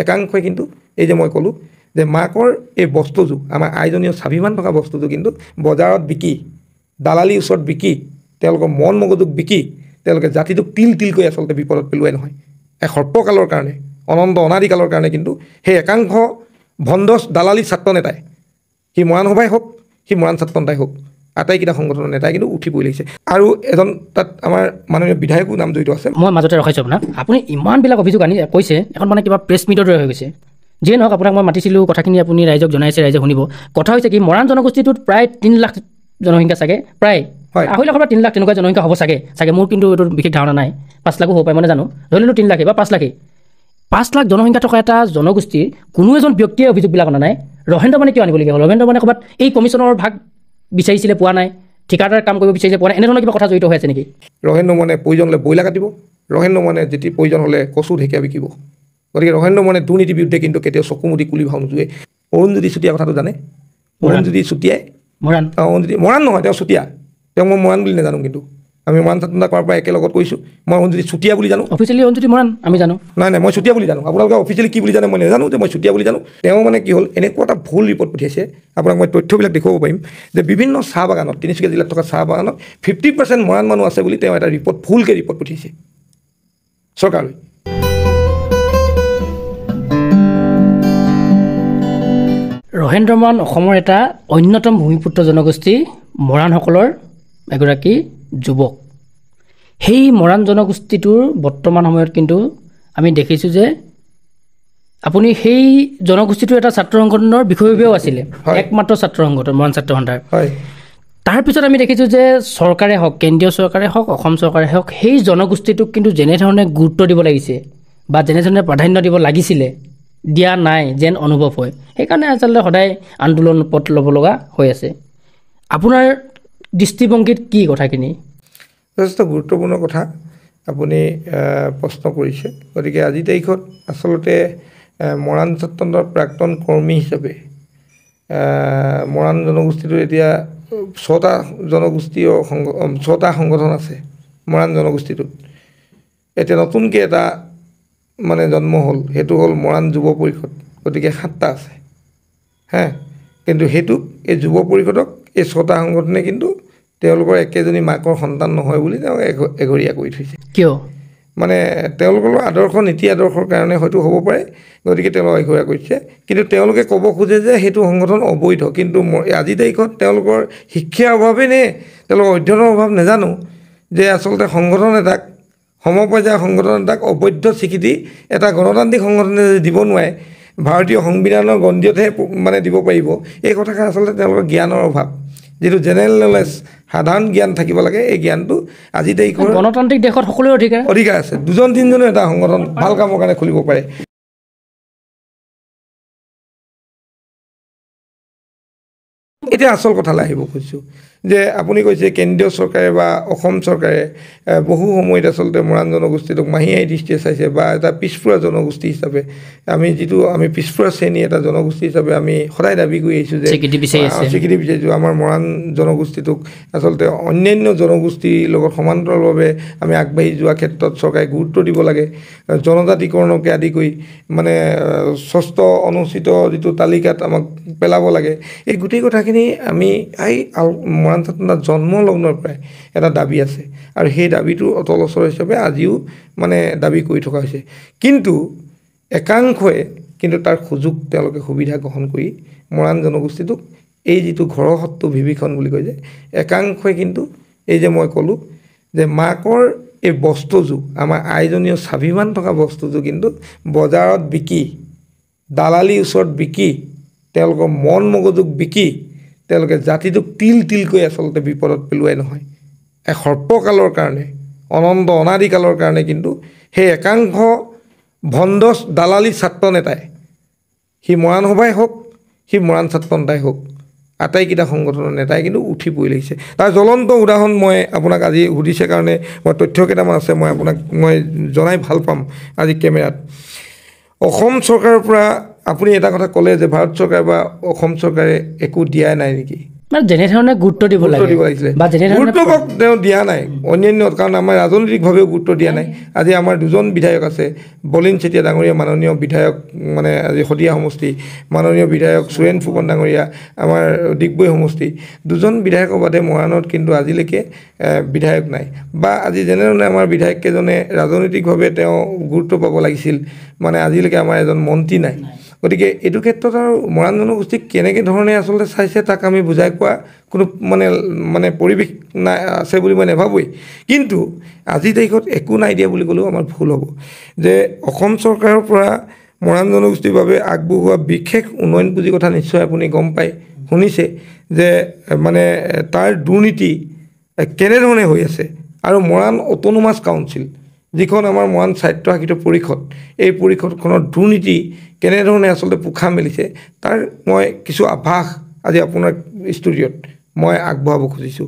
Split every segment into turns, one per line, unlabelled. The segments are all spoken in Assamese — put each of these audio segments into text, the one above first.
একাংশই কিন্তু এই যে মই ক'লোঁ যে মাকৰ এই বস্তুযোৰ, আমাৰ আইজনীয় স্বাভিমান থকা বস্তুটো কিন্তু বজাৰত বিকি, দালালিৰ ওচৰত বিকি, তেওঁলোকৰ মন মগজুক বিকি তেওঁলোকে জাতিটোক তিল তিলকৈ আচলতে বিপদত পেলোৱাই নহয়, এক সৰ্পকালৰ কাৰণে, অনন্ত অনাদিকালৰ কাৰণে কিন্তু সেই একাংশ ভণ্ড দালালি ছাত্ৰ নেতাই, সি মৰাণ সভাই হওক, সি মৰাণ ছাত্ৰ নেতাই হওক, আটাইকেইটা সংগঠনৰ নেতাই কিন্তু উঠি পৰি লাগিছে। আৰু এজন তাত আমাৰ মাননীয় বিধায়কো নাম জড়িত আছে।
মই মাজতে ৰখাইছোঁ আপোনাক, আপুনি ইমানবিলাক অভিযোগ আনি কৈছে, এখন মানে কিবা প্ৰেছ মিটৰ দৰে হৈ গৈছে। যিয়ে নহওক, আপোনাক মই মাতিছিলোঁ, কথাখিনি আপুনি ৰাইজক জনাইছে, ৰাইজে শুনিব। কথা হৈছে কি, মৰাণ জনগোষ্ঠীটোত প্ৰায় 3 লাখ জনসংখ্যা চাগে, প্ৰায় 2.5 লাখৰ পৰা 3 লাখ তেনেকুৱা জনসংখ্যা হ'ব চাগে, মোৰ কিন্তু এইটো বিশেষ ধাৰণা নাই, 5 লাখো হ'ব পাৰে, মই নাজানো, ধৰি ল'লোঁ 3 লাখেই বা 5 লাখেই। 5 লাখ জনসংখ্যা থকা এটা জনগোষ্ঠীৰ কোনো এজন ব্যক্তিয়ে অভিযোগবিলাক অনা নাই। ৰহেন্দ্ৰ মানে কিয় আনিবলগীয়া হ'ল? ৰহেন্দ্ৰ মানে ক'ৰবাত এই কমিশ্যনৰ ভাগ বিচাৰিছিলে, পোৱা নাই, ঠিকাদাৰ কাম কৰিব বিচাৰিছিলে, পোৱা নাই, এনেধৰণৰ কিবা কথা জড়িত হৈ আছে নেকি?
ৰহেন্দ্ৰ মানে প্ৰয়োজন হ'লে ব্ৰইলাৰ কাটিব, ৰহেন্দ্ৰ মানে যেতিয়া প্ৰয়োজন হ'লে কচু ঢেকীয়া বিকিব। গতিকে ৰহেন্দ্ৰ মানে দুৰ্নীতিৰ বিৰুদ্ধে কিন্তু কেতিয়াও চকু মুদি কুলি ভাও নোযোৱে। অৰুণজ্যোতি চুতীয়া কথাটো জানে? অৰুণজ্যোতি চুতীয়াই
মৰাণ,
অৰুণজ্যোতি মৰাণ নহয়, তেওঁ চুতীয়া, তেওঁ মই মৰাণ বুলি নাজানো, কিন্তু আমি মৰাণ ছাত্ৰ কৰাৰ পৰা একেলগত কৰিছোঁ। মই অৰুণজ্যোতি চুতীয়া বুলি জানো,
অফিচিয়েলি অৰুণজ্যোতি মৰাণ আমি জানো।
নাই নাই, মই চুতীয়া বুলি জানো। আপোনালোকে অফিচিয়েলি কি বুলি জানে মই নাজানো, যে মই চুতীয়া বুলি জানো। তেওঁ মানে কি হ'ল, এনেকুৱা এটা ভুল ৰিপৰ্ট পঠিয়াইছে, আপোনাক মই তথ্যবিলাক দেখুৱাব পাৰিম, যে বিভিন্ন চাহ বাগানত, তিনিচুকীয়া জিলাত থকা চাহ বাগানত 50% মৰাণ মানুহ আছে বুলি তেওঁ এটা ৰিপৰ্ট, ভুলকৈ ৰিপৰ্ট পঠিয়াইছে চৰকাৰলৈ।
ৰহেন্দ্ৰ মৰাণ অসমৰ এটা অন্যতম ভূমিপুত্ৰ জনগোষ্ঠী মৰাণসকলৰ এগৰাকী যুৱক। সেই মৰাণ জনগোষ্ঠীটোৰ বৰ্তমান সময়ত কিন্তু আমি দেখিছোঁ যে আপুনি সেই জনগোষ্ঠীটোৰ এটা ছাত্ৰ সংগঠনৰ বিষয়ববীয়াও আছিলে, একমাত্ৰ ছাত্ৰ সংগঠন মৰাণ ছাত্ৰ সন্থাৰ। তাৰপিছত আমি দেখিছোঁ যে চৰকাৰে হওক, কেন্দ্ৰীয় চৰকাৰে হওক, অসম চৰকাৰে হওক, সেই জনগোষ্ঠীটোক কিন্তু যেনেধৰণে গুৰুত্ব দিব লাগিছে বা যেনেধৰণে প্ৰাধান্য দিব লাগিছিলে দিয়া নাই যেন অনুভৱ হয়। সেইকাৰণে আচলতে সদায় আন্দোলন পথ ল'ব লগা হৈ আছে। আপোনাৰ দৃষ্টিভংগীত কি কথাখিনি?
যথেষ্ট গুৰুত্বপূৰ্ণ কথা আপুনি প্ৰশ্ন কৰিছে। গতিকে আজিৰ তাৰিখত আচলতে মৰাণ ছাত্ৰসন্থাৰ প্ৰাক্তন কৰ্মী হিচাপে মৰাণ জনগোষ্ঠীটোৰ এতিয়া 6টা জনগোষ্ঠীয় 6টা সংগঠন আছে মৰাণ জনগোষ্ঠীটোত। এতিয়া নতুনকৈ এটা মানে জন্ম হ'ল, সেইটো হ'ল মৰাণ যুৱ পৰিষদ। গতিকে 7টা আছে, হে, কিন্তু সেইটোক এই যুৱ পৰিষদক এই 6টা সংগঠনে কিন্তু তেওঁলোকৰ একেজনী মাকৰ সন্তান নহয় বুলি তেওঁক এঘৰীয়া কৰি থৈছে।
কিয়?
মানে তেওঁলোকৰ আদৰ্শ, নীতি আদৰ্শৰ কাৰণে হয়তো হ'ব পাৰে, গতিকে তেওঁলোকক এঘৰীয়া কৰিছে। কিন্তু তেওঁলোকে ক'ব খোজে যে সেইটো সংগঠন অবৈধ। কিন্তু আজিৰ তাৰিখত তেওঁলোকৰ শিক্ষাৰ অভাৱেই নে তেওঁলোকৰ অধ্যয়নৰ অভাৱ নাজানো, যে আচলতে সংগঠন এটাক, সমপৰ্যায়ৰ সংগঠন এটাক অবৈধ স্বীকৃতি এটা গণতান্ত্ৰিক সংগঠনে দিব নোৱাৰে, ভাৰতীয় সংবিধানৰ গণ্ডিতহে মানে দিব পাৰিব। এই কথাষাৰ আচলতে তেওঁলোকৰ জ্ঞানৰ অভাৱ, যিটো জেনেৰেল নলেজ, সাধাৰণ জ্ঞান থাকিব লাগে, এই জ্ঞানটো আজি তাৰিখৰ
গণতান্ত্ৰিক দেশত সকলোৰে
অধিকাৰ আছে। 2জন 3জনো এটা সংগঠন ভাল কামৰ কাৰণে খুলিব পাৰে। এতিয়া আচল কথালৈ আহিব খুজিছোঁ যে আপুনি কৈছে কেন্দ্ৰীয় চৰকাৰে বা অসম চৰকাৰে বহু সময়ত আচলতে মৰাণ জনগোষ্ঠীটোক মাহীআই দৃষ্টিৰে চাইছে বা এটা পিছপৰা জনগোষ্ঠী হিচাপে আমি যিটো আমি পিছপৰা শ্ৰেণী এটা জনগোষ্ঠী হিচাপে আমি সদায় দাবী কৰি আহিছোঁ যে
স্বীকৃতি
বিচাৰিছোঁ আমাৰ মৰাণ জনগোষ্ঠীটোক আচলতে অন্যান্য জনগোষ্ঠীৰ লগত সমান্তৰালভাৱে আমি আগবাঢ়ি যোৱা ক্ষেত্ৰত চৰকাৰে গুৰুত্ব দিব লাগে। জনজাতিকৰণকে আদি কৰি মানে ষষ্ঠ অনুসূচিত যিটো তালিকাত আমাক পেলাব লাগে। এই গোটেই কথাখিনি আমি এই মৰাণ ছাত্ৰৰ জন্মলগ্নৰ পৰাই এটা দাবী আছে আৰু সেই দাবীটো অটল অচল হিচাপে আজিও মানে দাবী কৰি থকা হৈছে। কিন্তু একাংশই কিন্তু তাৰ সুযোগ তেওঁলোকে সুবিধা গ্ৰহণ কৰি মৰাণ জনগোষ্ঠীটোক এই যিটো ঘৰৰ সত্য বিভীষণ বুলি কয় যে একাংশই কিন্তু এই যে মই ক'লোঁ যে মাকৰ এই বস্তুযোৰ আমাৰ আইজনীয় স্বাভিমান থকা বস্তুযোৰ কিন্তু বজাৰত বিকি দালালিৰ ওচৰত বিকি তেওঁলোকৰ মন মগজুক বিকি তেওঁলোকে জাতিটোক তিল তিলকৈ আচলতে বিপদত পেলোৱাই নহয়, এক সৰ্পকালৰ কাৰণে অনন্ত অনাদিকালৰ কাৰণে কিন্তু সেই একাংশ ভণ্ড দালালি ছাত্ৰ নেতাই, সি মৰাণ সভাই হওক সি মৰাণ ছাত্ৰ নেতাই হওক, আটাইকেইটা সংগঠনৰ নেতাই কিন্তু উঠি পৰি লাগিছে। তাৰ জ্বলন্ত উদাহৰণ মই আপোনাক আজি সুধিছে কাৰণে মই তথ্য কেইটামান আছে মই আপোনাক মই জনাই ভাল পাম আজি কেমেৰাত। অসম চৰকাৰৰ পৰা আপুনি এটা কথা ক'লে যে ভাৰত চৰকাৰ বা অসম চৰকাৰে একো দিয়াই নাই নেকি?
মানে যেনেধৰণে গুৰুত্ব দিব লাগিছিলে বা
গুৰুত্ব তেওঁ দিয়া নাই অন্যান্য, কাৰণ আমাৰ ৰাজনৈতিকভাৱেও গুৰুত্ব দিয়া নাই। আজি আমাৰ দুজন বিধায়ক আছে, বলিন চেতিয়া ডাঙৰীয়া মাননীয় বিধায়ক, মানে আজি শদিয়া সমষ্টি, মাননীয় বিধায়ক সুৰেণ ফুকন ডাঙৰীয়া আমাৰ ডিগবৈ সমষ্টি। দুজন বিধায়কৰ বাদে মৰাণত কিন্তু আজিলৈকে বিধায়ক নাই। বা আজি যেনেধৰণে আমাৰ বিধায়ককেইজনে ৰাজনৈতিকভাৱে তেওঁ গুৰুত্ব পাব লাগিছিল, মানে আজিলৈকে আমাৰ এজন মন্ত্ৰী নাই। গতিকে এইটো ক্ষেত্ৰত আৰু মৰাণ জনগোষ্ঠীক কেনেকৈ ধৰণে আচলতে চাইছে তাক আমি বুজাই কোৱা কোনো মানে মানে পৰিৱেশ নাই আছে বুলি মই নাভাবোৱেই। কিন্তু আজিৰ তাৰিখত একো নাই দিয়া বুলি ক'লেও আমাৰ ভুল হ'ব যে অসম চৰকাৰৰ পৰা মৰাণ জনগোষ্ঠীৰ বাবে আগবঢ়োৱা বিশেষ উন্নয়ন পুঁজিৰ কথা নিশ্চয় আপুনি গম পায়, শুনিছে যে মানে তাৰ দুৰ্নীতি কেনেধৰণে হৈ আছে। আৰু মৰাণ অট'নমাছ কাউন্সিল, যিখন আমাৰ মৰাণ স্বায়ত্তশাসিত পৰিষদ, এই পৰিষদখনৰ দুৰ্নীতি কেনেধৰণে আচলতে পোখা মেলিছে তাৰ মই কিছু আভাস আজি আপোনাৰ ষ্টুডিঅ'ত মই আগবঢ়াব খুজিছোঁ।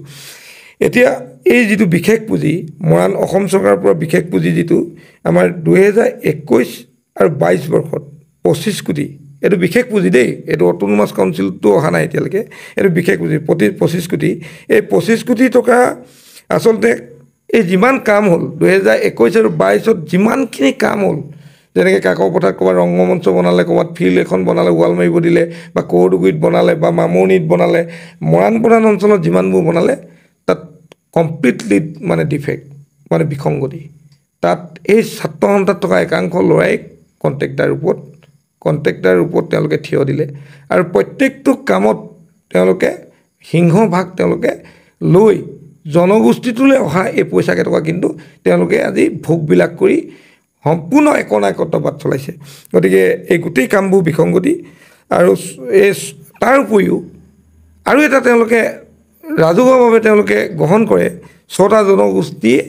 এতিয়া এই যিটো বিশেষ পুঁজি মৰাণ অসম চৰকাৰৰ পৰা বিশেষ পুঁজি যিটো আমাৰ 2021 আৰু 22 বৰ্ষত 25 কোটি, এইটো বিশেষ পুঁজি দেই, এইটো অট'নমাছ কাউন্সিলটো অহা নাই এতিয়ালৈকে, এইটো বিশেষ পুঁজি 25 কোটি। এই 25 কোটি টকা আচলতে এই যিমান কাম হ'ল 2021 আৰু 22ত যিমানখিনি কাম হ'ল, যেনেকৈ কাকপথাৰত ক'ৰবাত ৰংগমঞ্চ বনালে, ক'ৰবাত ফিল্ড এখন বনালে, ৱাল মাৰিব দিলে, বা কৌৰদুগুৰিত বনালে, বা মামৰণিত বনালে, মৰাণ প্ৰধান অঞ্চলত যিমানবোৰ বনালে তাত কমপ্লিটলি মানে ডিফেক্ট, মানে বিসংগতি। তাত এই ছাত্ৰ সন্থাত থকা একাংশ ল'ৰাই কণ্ট্ৰেক্টাৰ ৰূপত তেওঁলোকে থিয় দিলে আৰু প্ৰত্যেকটো কামত তেওঁলোকে সিংহভাগ তেওঁলোকে লৈ জনগোষ্ঠীটোলৈ অহা এই পইচা কেইটকা কিন্তু তেওঁলোকে আজি ভোগবিলাক কৰি সম্পূৰ্ণ একনায়কত্ববাদ চলাইছে। গতিকে এই গোটেই কামবোৰ বিসংগতি। আৰু এই তাৰ উপৰিও আৰু এটা তেওঁলোকে ৰাজহুৱাভাৱে তেওঁলোকে গ্ৰহণ কৰে 6টা জনগোষ্ঠীয়ে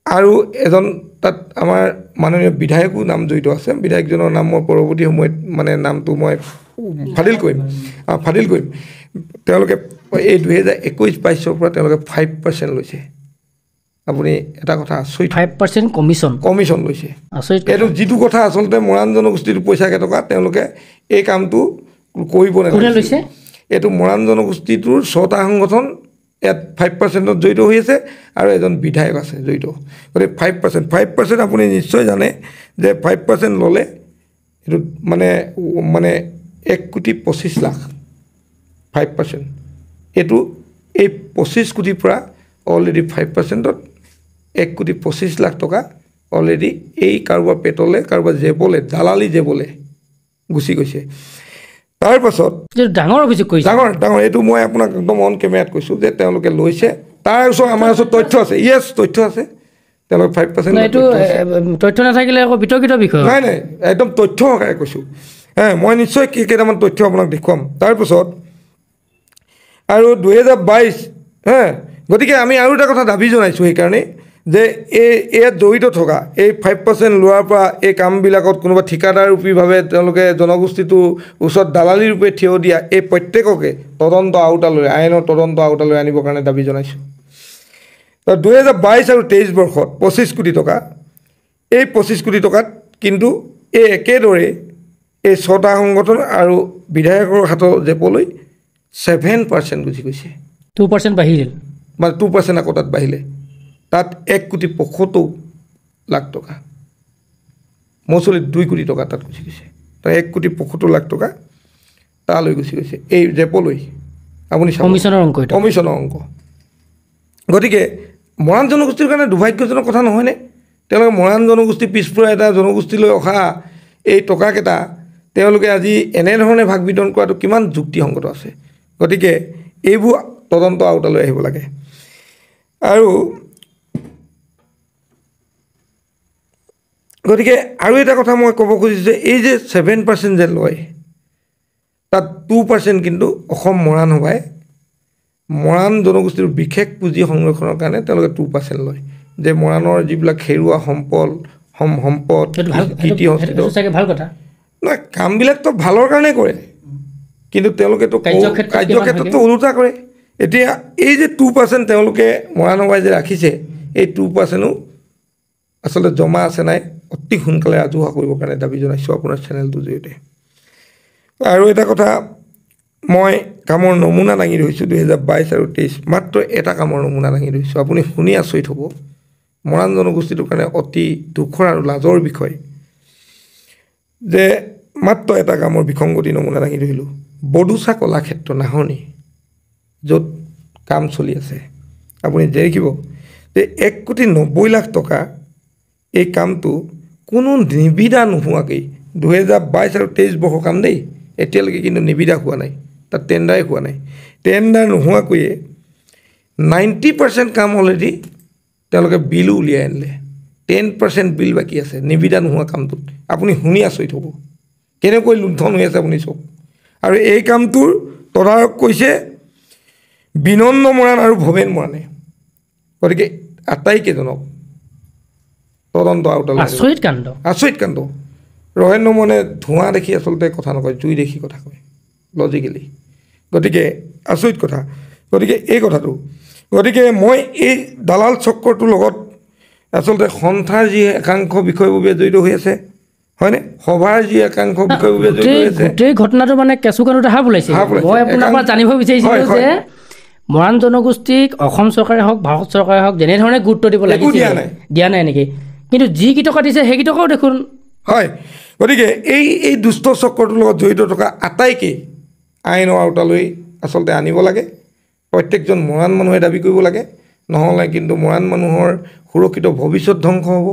আৰু এজন তাত আমাৰ মাননীয় বিধায়কো নাম জড়িত আছে। বিধায়কজনৰ নাম মই পৰৱৰ্তী সময়ত মানে নামটো মই ফাদিল কৰিম। তেওঁলোকে এই 2021-22ৰ পৰা তেওঁলোকে 5% লৈছে। আপুনি এটা কথা আচৰিত,
5% কমিশ্যন
লৈছে। এইটো যিটো কথা আচলতে মৰাণ জনগোষ্ঠীৰ পইচা কেইটকা তেওঁলোকে এই কামটো কৰিব নালাগে। এইটো মৰাণ জনগোষ্ঠীটোৰ 6টা সংগঠন ইয়াত 5%ত জড়িত হৈ আছে আৰু এজন বিধায়ক আছে জড়িত। গতিকে 5% আপুনি নিশ্চয় জানে যে 5% ল'লে এইটো মানে মানে 1 কোটি 25 লাখ 5%। এইটো এই 25 কোটিৰ পৰা অলৰেডি 5%ত 1 কোটি 25 লাখ টকা অলৰেডি এই কাৰোবাৰ পেটলৈ, কাৰোবাৰ জেপলৈ, দালালি জেপলৈ গুচি গৈছে। তাৰপাছত
ডাঙৰ অভিযোগ কৰিছে,
ডাঙৰ ডাঙৰ এইটো মই আপোনাক একদম অন কেমেৰাত কৈছোঁ যে তেওঁলোকে লৈছে। তাৰ ওচৰত আমাৰ ওচৰত তথ্য আছে, য়েছ তথ্য আছে, তেওঁলোকে 5%
এইটো তথ্য নাথাকিলে আকৌ বিতৰ্কিত বিষয়।
নাই নাই, একদম তথ্য সহকাৰে কৈছোঁ। মই নিশ্চয় কেইটামান তথ্য আপোনাক দেখুৱাম। তাৰপাছত আৰু 2022 গতিকে আমি আৰু এটা কথা দাবী জনাইছোঁ সেইকাৰণে যে এই ইয়াত জড়িত থকা এই 5% লোৱাৰ পৰা এই কামবিলাকত কোনোবা ঠিকাদাৰ ৰূপীভাৱে তেওঁলোকে জনগোষ্ঠীটোৰ ওচৰত দালালি ৰূপে থিয় দিয়া এই প্ৰত্যেককে তদন্ত আওতালৈ, আইনৰ তদন্ত আওতালৈ আনিবৰ কাৰণে দাবী জনাইছোঁ। 2022 আৰু 23 বৰ্ষত 25 কোটি টকা, এই 25 কোটি টকাত কিন্তু এই একেদৰে এই 6টা সংগঠন আৰু বিধায়কৰ হাতৰ জেপলৈ 7% গুচি গৈছে।
2% বাঢ়িল,
মানে 2% আকৌ তাত বাঢ়িলে, তাত 1 কোটি 75 লাখ টকা, মচুলিত 2 কোটি টকা তাত গুচি গৈছে। তাৰ 1 কোটি 75 লাখ টকা তালৈ গুচি গৈছে এই জেপলৈ। আপুনি
কমিশ্যনৰ অংক,
কমিশ্যনৰ অংক। গতিকে মৰাণ জনগোষ্ঠীৰ কাৰণে দুৰ্ভাগ্যজনক কথা নহয়নে? তেওঁলোকে মৰাণ জনগোষ্ঠী পিছপৰা এটা জনগোষ্ঠীলৈ অহা এই টকাকেইটা তেওঁলোকে আজি এনেধৰণে ভাগ বিতৰণ কৰাটো কিমান যুক্তিসংগত আছে? গতিকে এইবোৰ তদন্ত আওতালৈ আহিব লাগে। আৰু গতিকে আৰু এটা কথা মই ক'ব খুজিছোঁ যে এই যে 7% যে লয়, তাত 2% কিন্তু অসম মৰাণ সভাই মৰাণ জনগোষ্ঠীৰ বিশেষ পুঁজি সংৰক্ষণৰ কাৰণে তেওঁলোকে 2% লয়, যে মৰাণৰ যিবিলাক হেৰুৱা সম্পদ কীৰ্তি সংস্কৃতি
ভাল কথা
নহয়, কামবিলাকতো ভালৰ কাৰণে কৰে, কিন্তু তেওঁলোকেতো কাৰ্যক্ষেত্ৰততো ওলোটা কৰে। এতিয়া এই যে 2% তেওঁলোকে মৰাণ সভাই যে ৰাখিছে, এই 2%ও আচলতে জমা আছে নাই অতি সোনকালে ৰাজহুৱা কৰিবৰ কাৰণে দাবী জনাইছোঁ আপোনাৰ চেনেলটোৰ জৰিয়তে। আৰু এটা কথা, মই কামৰ নমুনা দাঙি ধৰিছোঁ 2022 আৰু 23, মাত্ৰ এটা কামৰ নমুনা দাঙি ধৰিছোঁ, আপুনি শুনি আচৰিত হ'ব। মৰাণ জনগোষ্ঠীটোৰ কাৰণে অতি দুখৰ আৰু লাজৰ বিষয় যে মাত্ৰ এটা কামৰ বিসংগতি নমুনা দাঙি ধৰিলোঁ। বডোচা কলাক্ষেত্ৰ নাহনি য'ত কাম চলি আছে, আপুনি দেখিব যে 1,90,00,000 টকা এই কামটো কোনো নিবিদা নোহোৱাকেই 2022 আৰু 23 বৰ্ষৰ কাম দেই, এতিয়ালৈকে কিন্তু নিবিদা হোৱা নাই, তাত টেণ্ডাৰে হোৱা নাই। টেণ্ডাৰ নোহোৱাকৈয়ে 90% কাম অলৰেডি তেওঁলোকে বিলো উলিয়াই আনিলে, 10% বিল বাকী আছে নিবিদা নোহোৱা কামটোত। আপুনি শুনি আচৰিত হ'ব কেনেকৈ লুণ্ঠন হৈ আছে আপুনি চাওক। আৰু এই কামটোৰ তদাৰক কৰিছে বিনন্দ মৰাণ আৰু ভৱেন মৰাণে। গতিকে আটাইকেইজনক তদন্ত আওতালৈ।
আচৰিত কাণ্ড,
আচৰিত কাণ্ড। ৰহেন্দ্ৰ মৰাণে ধোঁৱা দেখি আচলতে কথা নকয়, জুই দেখি কথা কয় লজিকেলি। গতিকে আচৰিত কথা। গতিকে এই কথাটো, গতিকে মই এই দালাল চক্ৰটোৰ লগত আচলতে সন্থাৰ যি একাংশ বিষয়ববীয়া জড়িত হৈ আছে, হয়নে, সভাৰ যি একাংশ বিষয়ববীয়া জড়িত হৈ আছে,
গোটেই ঘটনাটো মানে কেঁচু কান্দোতে সাপ ওলাইছে। মই আপোনাৰ পৰা জানিব বিচাৰিছিলোঁ যে মৰাণ জনগোষ্ঠীক অসম চৰকাৰে হওক ভাৰত চৰকাৰে হওক যেনেধৰণে গুৰুত্ব দিব লাগিছিল দিয়া নাই নেকি, কিন্তু যি কেইটকা দিছে সেইকেইটকাও দেখোন
হয়। গতিকে এই এই দুষ্ট চক্ৰটোৰ লগত জড়িত থকা আটাইকেই আইনৰ আওতালৈ আচলতে আনিব লাগে। প্ৰত্যেকজন মৰাণ মানুহে দাবী কৰিব লাগে, নহ'লে কিন্তু মৰাণ মানুহৰ সুৰক্ষিত ভৱিষ্যত ধ্বংস হ'ব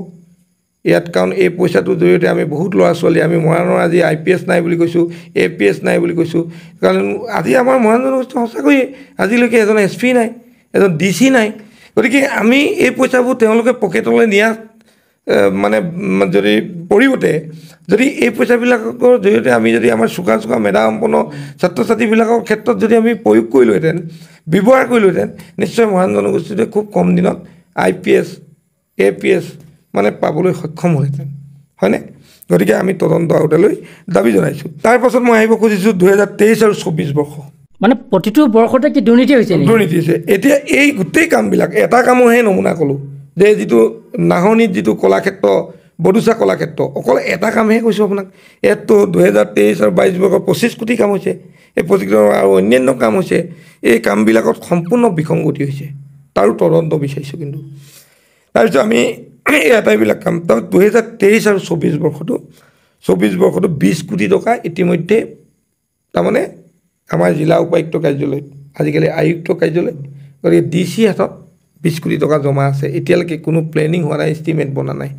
ইয়াত। কাৰণ এই পইচাটোৰ জৰিয়তে আমি বহুত ল'ৰা ছোৱালী, আমি মৰাণৰ আজি IPS নাই বুলি কৈছোঁ, APS নাই বুলি কৈছোঁ, কাৰণ আজি আমাৰ মৰাণ জনগোষ্ঠী সঁচাকৈয়ে আজিলৈকে এজন SP নাই, এজন DC নাই। গতিকে আমি এই পইচাবোৰ তেওঁলোকে পকেটলৈ নিয়া মানে যদি পৰিৱৰ্তে যদি এই পইচাবিলাকৰ জৰিয়তে আমি যদি আমাৰ চোকা চোকা মেধাসম্পন্ন ছাত্ৰ ছাত্ৰীবিলাকৰ ক্ষেত্ৰত যদি আমি প্ৰয়োগ কৰিলোহেঁতেন, ব্যৱহাৰ কৰিলোহেঁতেন, নিশ্চয় মৰাণ জনগোষ্ঠীটোৱে খুব কম দিনত IPS APS মানে পাবলৈ সক্ষম হ'লহেঁতেন, হয়নে? গতিকে আমি তদন্ত আওতালৈ দাবী জনাইছোঁ। তাৰপাছত মই আহিব খুজিছোঁ 2023 আৰু 24 বৰ্ষ,
মানে প্ৰতিটো বৰ্ষতে কি দুৰ্নীতি হৈছে?
দুৰ্নীতি হৈছে। এতিয়া এই গোটেই কামবিলাক, এটা কামৰহে নমুনা ক'লোঁ যে যিটো নাহনিত যিটো কলাক্ষেত্ৰ, বডোচা কলাক্ষেত্ৰ, অকল এটা কামহে কৈছোঁ আপোনাক। ইয়াততো 2023 আৰু 22 বৰ্ষৰ 25 কোটি কাম হৈছে, এই 25 কোটি আৰু অন্যান্য কাম হৈছে। এই কামবিলাকত সম্পূৰ্ণ বিসংগতি হৈছে, তাৰো তদন্ত বিচাৰিছোঁ কিন্তু। তাৰপিছত আমি এই আটাইবিলাক কাম, তাৰ 2023 আৰু 24 বৰ্ষটো, 24 বৰ্ষটো 20 কোটি টকা ইতিমধ্যে তাৰমানে আমাৰ জিলা উপায়ুক্ত কাৰ্যালয়ত, আজিকালি আয়ুক্ত কাৰ্যালয়, গতিকে DC হাতত 20 কোটি টকা জমা আছে। এতিয়ালৈকে কোনো প্লেনিং হোৱা নাই, এষ্টিমেট বনা নাই,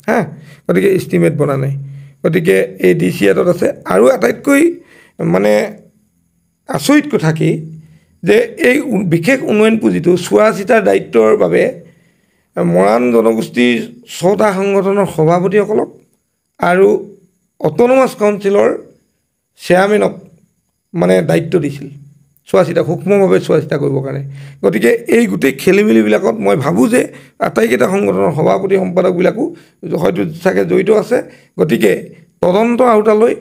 হা, গতিকে এষ্টিমেট বনা নাই, গতিকে এই DC হাতত আছে। আৰু আটাইতকৈ মানে আচৰিত কথা কি যে এই বিশেষ উন্নয়ন পুঁজিটো চোৱা চিতাৰ দায়িত্বৰ বাবে মৰাণ জনগোষ্ঠীৰ 6টা সংগঠনৰ সভাপতিসকলক আৰু অট'নমাছ কাউন্সিলৰ চেয়াৰমেনক মানে দায়িত্ব দিছিল চোৱা চিতা, সূক্ষ্মভাৱে চোৱা চিতা কৰিবৰ কাৰণে। গতিকে এই গোটেই খেলি মেলিবিলাকত মই ভাবোঁ যে আটাইকেইটা সংগঠনৰ সভাপতি সম্পাদকবিলাকো হয়তো চাগে জড়িত আছে। গতিকে তদন্ত আওতালৈ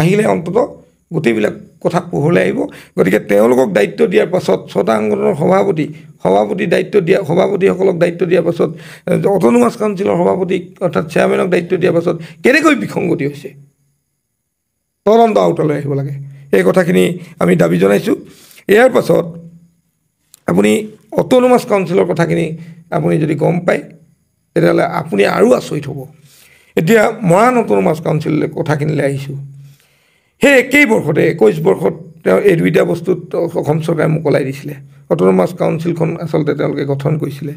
আহিলে অন্ততঃ গোটেইবিলাক কথা পোহৰলৈ আহিব। গতিকে তেওঁলোকক দায়িত্ব দিয়াৰ পাছত 6টা সংগঠনৰ সভাপতি দায়িত্ব দিয়া, সভাপতিসকলক দায়িত্ব দিয়াৰ পাছত অট'নমাছ কাউন্সিলৰ সভাপতিক অৰ্থাৎ চেয়াৰমেনক দায়িত্ব দিয়াৰ পাছত কেনেকৈ বিসংগতি হৈছে, তদন্ত আওতালৈ আহিব লাগে। এই কথাখিনি আমি দাবী জনাইছোঁ। ইয়াৰ পাছত আপুনি অট'নমাছ কাউন্সিলৰ কথাখিনি আপুনি যদি গম পায় তেতিয়াহ'লে আপুনি আৰু আচৰিত হ'ব। এতিয়া মৰাণ অট'নমাছ কাউন্সিললৈ কথাখিনিলৈ আহিছোঁ। সেই একেই বৰ্ষতে 21 বৰ্ষত তেওঁ এই দুইটা বস্তুত অসম চৰকাৰে মোকলাই দিছিলে। অট'নমাছ কাউন্সিলখন আচলতে তেওঁলোকে গঠন কৰিছিলে,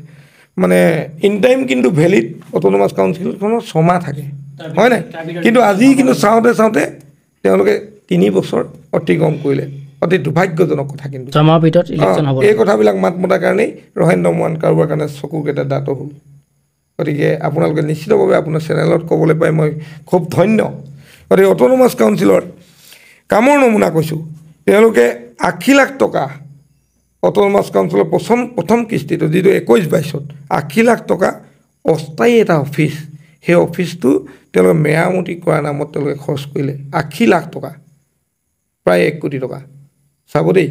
মানে ইন টাইম কিন্তু ভেলিড অট'নমাছ কাউন্সিলখনৰ 6 মাহ থাকে, হয় নাই? কিন্তু আজি কিন্তু চাওঁতে চাওঁতে তেওঁলোকে 3 বছৰ অতিক্ৰম কৰিলে। অতি দুৰ্ভাগ্যজনক কথা কিন্তু। এই কথাবিলাক মাত মতাৰ কাৰণেই ৰহেন্দ্ৰ মৰাণ কাৰোবাৰ কাৰণে চকুকেইটা দাঁতো হ'ল। গতিকে আপোনালোকে নিশ্চিতভাৱে আপোনাৰ চেনেলত ক'বলৈ পাই মই খুব ধন্য। গতিকে অট'নমাছ কাউন্সিলৰ কামৰ নমুনা কৈছোঁ, তেওঁলোকে 80 লাখ টকা অট'নমাছ কাউন্সিলৰ প্ৰথম কিস্তিটো যিটো 21-22ত 80 লাখ টকা অস্থায়ী এটা অফিচ, সেই অফিচটো তেওঁলোকে মেৰামতি কৰাৰ নামত তেওঁলোকে খৰচ কৰিলে 80 লাখ টকা, প্ৰায় 1 কোটি টকা, চাব দেই।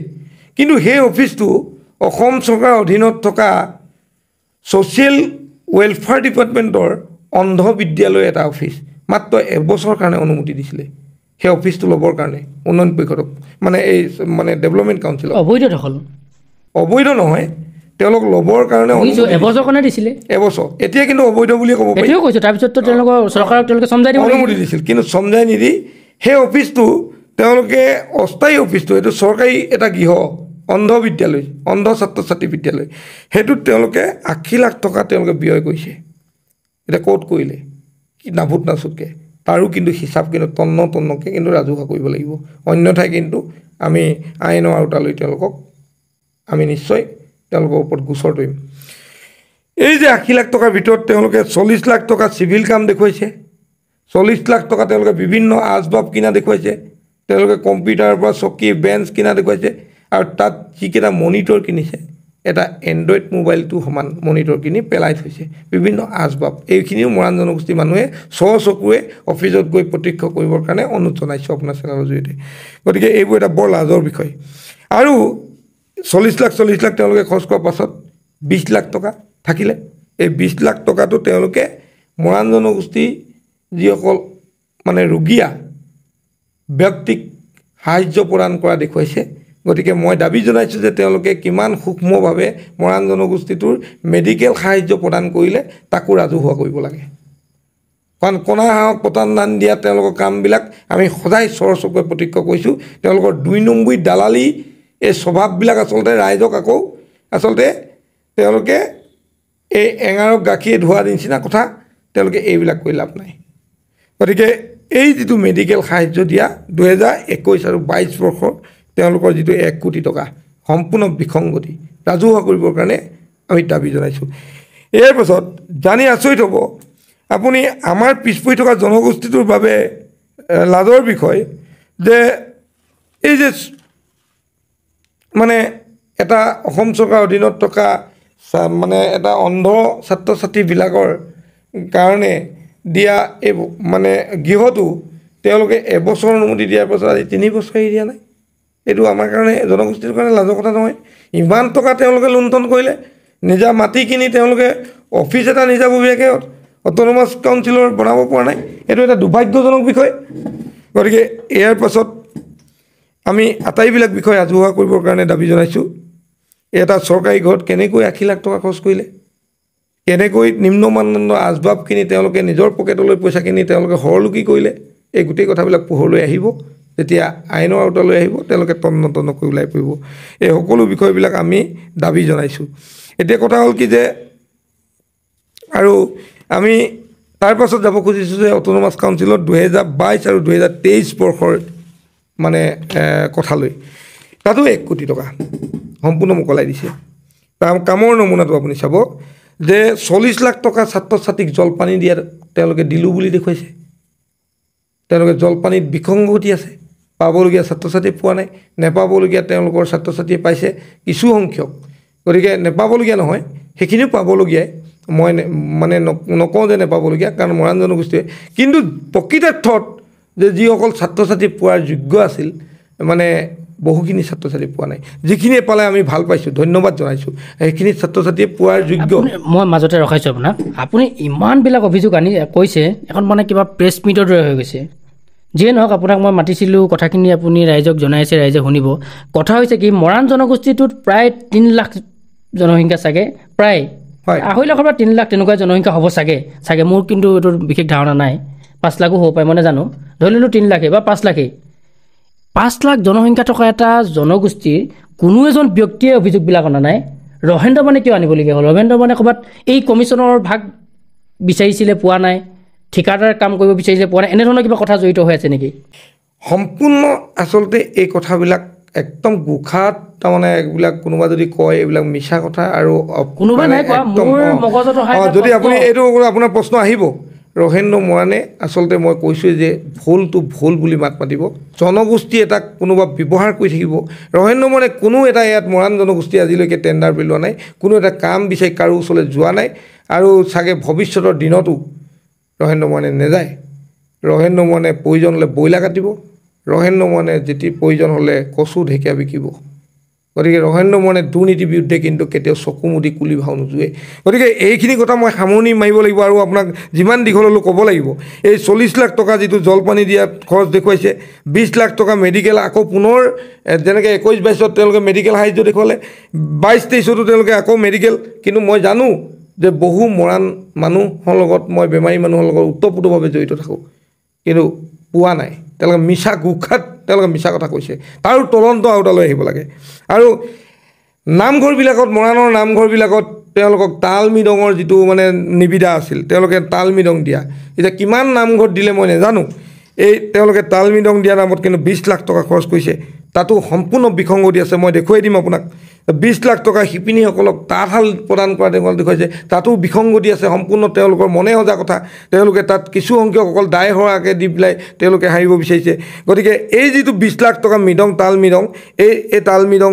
কিন্তু সেই অফিচটো অসম চৰকাৰৰ অধীনত থকা ছ'চিয়েল ৱেলফেয়াৰ ডিপাৰ্টমেণ্টৰ অন্ধ বিদ্যালয় এটা অফিচ, মাত্ৰ এবছৰৰ কাৰণে অনুমতি দিছিলে। সেই অফিচটো ল'বৰ কাৰণে উন্নয়ন পৰিষদক, মানে এই মানে ডেভেলপমেণ্ট কাউন্সিলক।
অবৈধ দখল?
অবৈধ নহয়, তেওঁলোক ল'বৰ কাৰণে
এবছৰ কাৰণে দিছিলে,
এবছৰ। এতিয়া কিন্তু অবৈধ বুলিয়ে ক'ব পাৰি।
কৈছোঁ, তাৰপিছততো তেওঁলোকৰ চৰকাৰক তেওঁলোকে চমজাই দিব
অনুমতি দিছিল, কিন্তু চমজাই নিদি সেই অফিচটো তেওঁলোকে অস্থায়ী অফিচটো, এইটো চৰকাৰী এটা গৃহ, অন্ধ বিদ্যালয়, অন্ধ ছাত্ৰ ছাত্ৰী বিদ্যালয়, সেইটোত তেওঁলোকে 80 লাখ টকা তেওঁলোকে ব্যয় কৰিছে। এতিয়া ক'ত কৰিলে কি নাভূত নাচুতকৈ, তাৰো কিন্তু হিচাপ কিন্তু তন্ন তন্নকৈ কিন্তু ৰাজহুৱা কৰিব লাগিব, অন্যথাই কিন্তু আমি আইনৰ আওতালৈ তেওঁলোকক আমি নিশ্চয় তেওঁলোকৰ ওপৰত গোচৰ তৰিম। এই যে 80 লাখ টকাৰ ভিতৰত তেওঁলোকে 40 লাখ টকা চিভিল কাম দেখুৱাইছে, 40 লাখ টকা তেওঁলোকে বিভিন্ন আচবাব কিনা দেখুৱাইছে, তেওঁলোকে কম্পিউটাৰৰ পৰা চকী বেঞ্চ কিনা দেখুৱাইছে, আৰু তাত যিকেইটা মনিটৰ কিনিছে, এটা এণ্ড্ৰইড মোবাইলটো সমান মনিটৰ কিনি পেলাই থৈছে, বিভিন্ন আচবাব। এইখিনিও মৰাণ জনগোষ্ঠীৰ মানুহে স্বচকুৰে অফিচত গৈ প্ৰত্যক্ষ কৰিবৰ কাৰণে অনুৰোধ জনাইছোঁ আপোনাৰ চেনেলৰ জৰিয়তে। গতিকে এইবোৰ এটা বৰ লাজৰ বিষয়। আৰু 40 লাখ 40 লাখ তেওঁলোকে খৰচ কৰাৰ পাছত 20 লাখ টকা থাকিলে, এই 20 লাখ টকাটো তেওঁলোকে মৰাণ জনগোষ্ঠী যিসকল মানে ৰুগীয়া ব্যক্তিক সাহাৰ্য প্ৰদান কৰা দেখুৱাইছে। গতিকে মই দাবী জনাইছোঁ যে তেওঁলোকে কিমান সূক্ষ্মভাৱে মৰাণ জনগোষ্ঠীটোৰ মেডিকেল সাহাৰ্য প্ৰদান কৰিলে তাকো ৰাজহুৱা কৰিব লাগে। কাৰণ কণা হাঁহক পতান ধান দিয়া তেওঁলোকৰ কামবিলাক আমি সদায় চৰ চকুৰে প্ৰত্যক্ষ কৰিছোঁ। তেওঁলোকৰ 2 নম্বৰী দালালি এই স্বভাৱবিলাক আচলতে ৰাইজক আকৌ আচলতে তেওঁলোকে এই এঙাৰক গাখীৰ ধোৱা নিচিনা কথা, তেওঁলোকে এইবিলাক কৰি লাভ নাই। গতিকে এই যিটো মেডিকেল সাহাৰ্য দিয়া 2021 আৰু 22 বৰ্ষৰ তেওঁলোকৰ যিটো 1 কোটি টকা সম্পূৰ্ণ বিসংগতি ৰাজহুৱা কৰিবৰ কাৰণে আমি দাবী জনাইছোঁ। ইয়াৰ পাছত জানি আচৰিত হ'ব আপুনি, আমাৰ পিছ পৰি থকা জনগোষ্ঠীটোৰ বাবে লাজৰ বিষয় যে এই যে মানে এটা অসম চৰকাৰৰ অধীনত থকা মানে এটা অন্ধ ছাত্ৰ ছাত্ৰীবিলাকৰ কাৰণে দিয়া এই মানে গৃহটো তেওঁলোকে এবছৰ অনুমতি দিয়াৰ পাছত আজি 3 বছৰ এৰি দিয়া নাই। এইটো আমাৰ কাৰণে জনগোষ্ঠীৰ কাৰণে লাজৰ কথা নহয়। ইমান টকা তেওঁলোকে লুণ্ঠন কৰিলে, নিজা মাটি কিনি তেওঁলোকে অফিচ এটা নিজাববীয়াকৈ অট'নমাছ কাউন্সিলৰ বনাব পৰা নাই, এইটো এটা দুৰ্ভাগ্যজনক বিষয়। গতিকে ইয়াৰ পাছত আমি আটাইবিলাক বিষয় ৰাজহুৱা কৰিবৰ কাৰণে দাবী জনাইছোঁ। এটা চৰকাৰী ঘৰত কেনেকৈ 80 লাখ টকা খৰচ কৰিলে, কেনেকৈ নিম্ন মানদণ্ডৰ আচবাব কিনি তেওঁলোকে নিজৰ পকেটলৈ পইচা কিনি তেওঁলোকে সৰলুকি কৰিলে, এই গোটেই কথাবিলাক পোহৰলৈ আহিব। যেতিয়া আইনৰ আওতালৈ আহিব তেওঁলোকে তন্ন তন্নকৈ ওলাই পৰিব। এই সকলো বিষয়বিলাক আমি দাবী জনাইছোঁ। এতিয়া কথা হ'ল কি যে আৰু আমি তাৰ পাছত যাব খুজিছোঁ যে অট'নমাছ কাউন্সিলত 2022 আৰু 2023 বৰ্ষৰ মানে কথালৈ তাতো 1 কোটি টকা সম্পূৰ্ণ মোকলাই দিছে। তাৰ কামৰ নমুনাটো আপুনি চাব যে 40 লাখ টকা ছাত্ৰ ছাত্ৰীক জলপানী দিয়াৰ তেওঁলোকে দিলোঁ বুলি দেখুৱাইছে। তেওঁলোকে জলপানীত বিসংগতি আছে, পাবলগীয়া ছাত্ৰ ছাত্ৰী পোৱা নাই, নেপাবলগীয়া তেওঁলোকৰ ছাত্ৰ ছাত্ৰীয়ে পাইছে কিছু সংখ্যক। গতিকে নেপাবলগীয়া নহয়, সেইখিনিও পাবলগীয়াই, মই মানে নকওঁ যে নেপাবলগীয়া, কাৰণ মৰাণ জনগোষ্ঠীয়ে কিন্তু প্ৰকৃতাৰ্থত যে যিসকল ছাত্ৰ ছাত্ৰী পোৱাৰ যোগ্য আছিল মানে বহুখিনি ছাত্ৰ ছাত্ৰী পোৱা নাই। যিখিনিয়ে পালে আমি ভাল পাইছোঁ, ধন্যবাদ জনাইছোঁ, সেইখিনি ছাত্ৰ ছাত্ৰীয়ে পোৱাৰ যোগ্য।
মই মাজতে ৰখাইছোঁ আপোনাক, আপুনি ইমানবিলাক অভিযোগ আনি কৈছে, এখন মানে কিবা প্ৰেছ মিটৰ দৰে হৈ গৈছে। যিয়ে নহওক, আপোনাক মই মাতিছিলোঁ, কথাখিনি আপুনি ৰাইজক জনাইছে, ৰাইজে শুনিব। কথা হৈছে কি, মৰাণ জনগোষ্ঠীটোত প্ৰায় 3 লাখ জনসংখ্যা চাগে, প্ৰায় 2.5 লাখৰ পৰা 3 লাখ তেনেকুৱা জনসংখ্যা হ'ব চাগে, চাগে মোৰ কিন্তু এইটোৰ বিশেষ ধাৰণা নাই, 5 লাখো হ'ব পাৰে, মই নাজানো, ধৰি ল'লোঁ 3 লাখেই বা 5 লাখেই। 5 লাখ জনসংখ্যা থকা এটা জনগোষ্ঠীৰ কোনো এজন ব্যক্তিয়ে অভিযোগবিলাক অনা নাই। ৰহেন্দ্ৰ মানে কিয় আনিবলগীয়া হ'ল? ৰহেন্দ্ৰ মানে ক'ৰবাত এই কমিশ্যনৰ ভাগ বিচাৰিছিলে, পোৱা নাই, ঠিকাদাৰ কাম কৰিব বিচাৰিছিলে, পোৱা নাই, এনেধৰণৰ কিবা কথা জড়িত হৈ আছে নেকি?
সম্পূৰ্ণ আচলতে এই কথাবিলাক একদম গোখাত, তাৰমানে এইবিলাক কোনোবা যদি কয় এইবিলাক মিছা কথা। আৰু
কোনোবা নাই কোৱা, মোৰ মগজত অহা
যদি আপুনি এইটো আপোনাৰ প্ৰশ্ন আহিব, ৰহেন্দ্ৰ মৰাণে আচলতে মই কৈছোঁৱেই যে ভুলটো ভুল বুলি মাত মাতিব, জনগোষ্ঠী এটাক কোনোবা ব্যৱহাৰ কৰি থাকিব। ৰহেন্দ্ৰ মৰাণে কোনো এটা ইয়াত মৰাণ জনগোষ্ঠী আজিলৈকে টেণ্ডাৰ পেলোৱা নাই, কোনো এটা কাম বিচাৰি কাৰো ওচৰলৈ যোৱা নাই, আৰু চাগে ভৱিষ্যতৰ দিনতো ৰহেন্দ্ৰ মৰাণে নেযায়। ৰহেন্দ্ৰ মৰাণে প্ৰয়োজন হ'লে ব্ৰইলাৰ কাটিব, ৰহেন্দ্ৰ মৰাণে যেতিয়া প্ৰয়োজন হ'লে কচু ঢেকীয়া বিকিব। গতিকে ৰহেন্দ্ৰ মৰাণে দুৰ্নীতিৰ বিৰুদ্ধে কিন্তু কেতিয়াও চকু মুদি কুলি ভাও নোযোৱে। গতিকে এইখিনি কথা মই সামৰণি মাৰিব লাগিব আৰু আপোনাক যিমান দীঘল হ'লেও ক'ব লাগিব। এই 40 লাখ টকা যিটো জলপানী দিয়াত খৰচ দেখুৱাইছে, 20 লাখ টকা মেডিকেল আকৌ পুনৰ যেনেকৈ 21-22ত তেওঁলোকে মেডিকেল সাহাৰ্য দেখুৱালে, 22-23তো তেওঁলোকে আকৌ মেডিকেল। কিন্তু মই জানো যে বহু মৰাণ মানুহৰ লগত মই বেমাৰী মানুহৰ লগত ওতঃপ্ৰোতভাৱে জড়িত থাকোঁ, কিন্তু পোৱা নাই। তেওঁলোকে মিছা গোখাত তেওঁলোকে মিছা কথা কৈছে, তাৰো তদন্ত আওতালৈ আহিব লাগে। আৰু নামঘৰবিলাকত, মৰাণৰ নামঘৰবিলাকত তেওঁলোকক তাল মৃদঙৰ যিটো মানে নিবিদা আছিল, তেওঁলোকে তাল মৃদং দিয়া, এতিয়া কিমান নামঘৰত দিলে মই নাজানো। এই তেওঁলোকে তাল মৃদং দিয়া নামত কিন্তু 20 লাখ টকা খৰচ কৰিছে, তাতো সম্পূৰ্ণ বিসংগতি আছে, মই দেখুৱাই দিম আপোনাক। 20 লাখ টকা শিপিনীসকলক তাঁতশাল প্ৰদান কৰা তেওঁলোকক দেখুৱাইছে, তাতো বিসংগতি আছে, সম্পূৰ্ণ তেওঁলোকৰ মনে সজা কথা। তেওঁলোকে তাত কিছু সংখ্যক অকল দায় সৰাকৈ দি পেলাই তেওঁলোকে হাৰিব বিচাৰিছে। গতিকে এই যিটো 20 লাখ টকা মৃদং তাল মৃদং, এই তাল মৃদং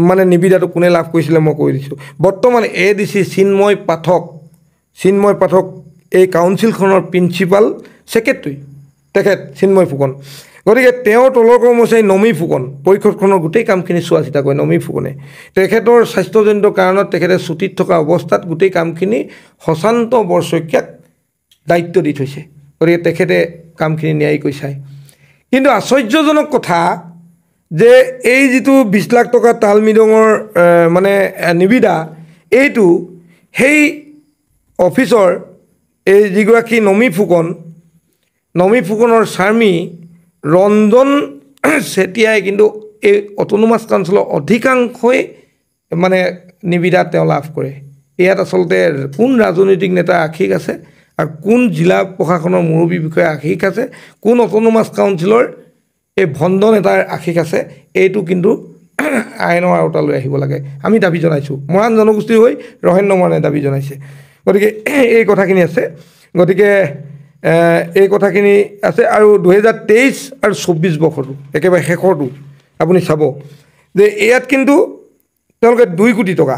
মানে নিবিদাটো কোনে লাভ কৰিছিলে মই কৈ দিছোঁ। বৰ্তমান ADC Chinmoy পাঠক, চিন্ময় পাঠক এই কাউন্সিলখনৰ প্ৰিন্সিপাল ছেক্ৰেটেৰী তেখেত চিন্ময় ফুকন। গতিকে তেওঁৰ তলৰ কৰ্মচাৰী নমী ফুকন, পৰিষদখনৰ গোটেই কামখিনি চোৱা চিতা কৰে নমী ফুকনে। তেখেতৰ স্বাস্থ্যজনিত কাৰণত তেখেতে ছুটীত থকা অৱস্থাত গোটেই কামখিনি শশান্ত বৰশইকীয়াক দায়িত্ব দি থৈছে। গতিকে তেখেতে কামখিনি নিয়াৰিকৈ চায়। কিন্তু আশ্চৰ্যজনক কথা যে এই যিটো 20 লাখ টকা তাল মৃদঙৰ মানে নিবিদা, এইটো সেই অফিচৰ এই যিগৰাকী নমী ফুকন, নমী ফুকনৰ স্বামী ৰঞ্জন চেতিয়াই কিন্তু এই অট'নমাছ কাউন্সিলৰ অধিকাংশই মানে নিবিদা তেওঁ লাভ কৰে। ইয়াত আচলতে কোন ৰাজনৈতিক নেতাৰ আশীষ আছে আৰু কোন জিলা প্ৰশাসনৰ মুৰব্বী বিষয়াৰ আশীষ আছে, কোন অট'নমাছ কাউন্সিলৰ এই ভণ্ড নেতাৰ আশীষ আছে, এইটো কিন্তু আইনৰ আওতালৈ আহিব লাগে। আমি দাবী জনাইছোঁ, মৰাণ জনগোষ্ঠীৰ হৈ ৰহেন্দ্ৰ মৰাণে দাবী জনাইছে। গতিকে এই কথাখিনি আছে। গতিকে এই কথাখিনি আছে। আৰু 2023 আৰু 24 বৰ্ষটো একেবাৰে শেষৰটো আপুনি চাব যে ইয়াত কিন্তু তেওঁলোকে 2 কোটি টকা,